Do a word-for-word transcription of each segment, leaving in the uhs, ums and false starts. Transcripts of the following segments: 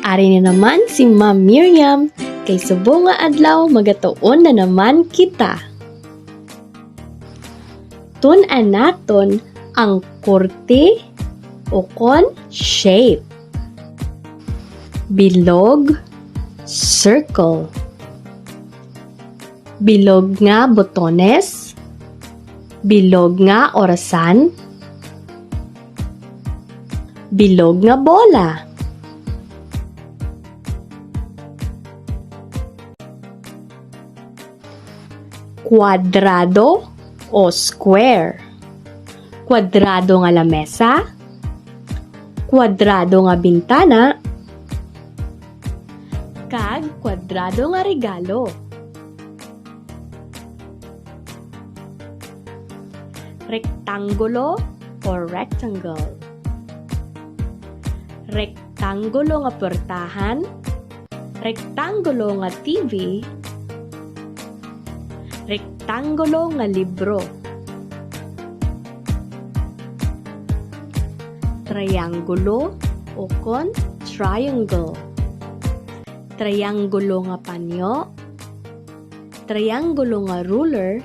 Ari na naman si Ma'am Miriam, kay subong nga adlaw magatuon na naman kita. Tun-an naton ang korte o kon shape. Bilog, circle. Bilog nga botones. Bilog nga orasan. Bilog nga bola. Kwadrado o square. Kwadrado nga lamesa. Kwadrado nga bintana. Kag kwadrado nga regalo. Rektanggulo o rectangle. Rektanggulo nga portahan. Rektanggulo nga T V. Rektanggulo nga libro. Trianggulo o kon triangle. Trianggulo nga panyo. Trianggulo nga ruler.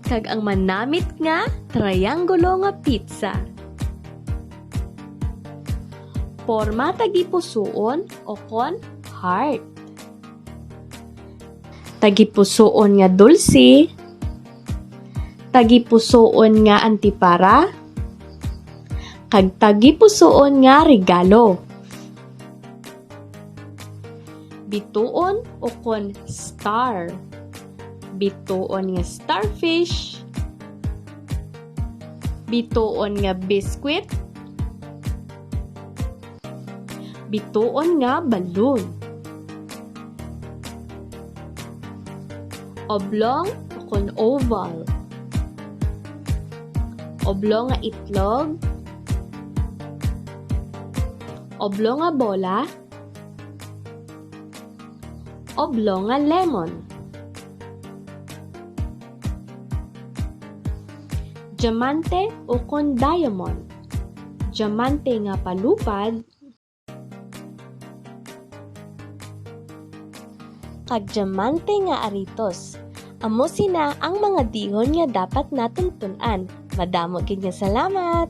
Kag ang manamit nga trianggulo nga pizza. Porma tagipusoon o kon heart. Tagipusoon nga dulce. Tagipusoon nga antipara. Kag tagipusoon nga regalo. Bituon o kon star. Bituon nga starfish. Bituon nga biskwit. Bituon nga balloon. Oblong o kon oval. Oblong nga itlog. Oblong nga bola. Oblong nga lemon. Diamante o kon diamond. Diamante nga palupad. Kag diamante nga aritos. Amo sina ang mga dihon nga dapat naton tun-an. Madamo gid nga salamat!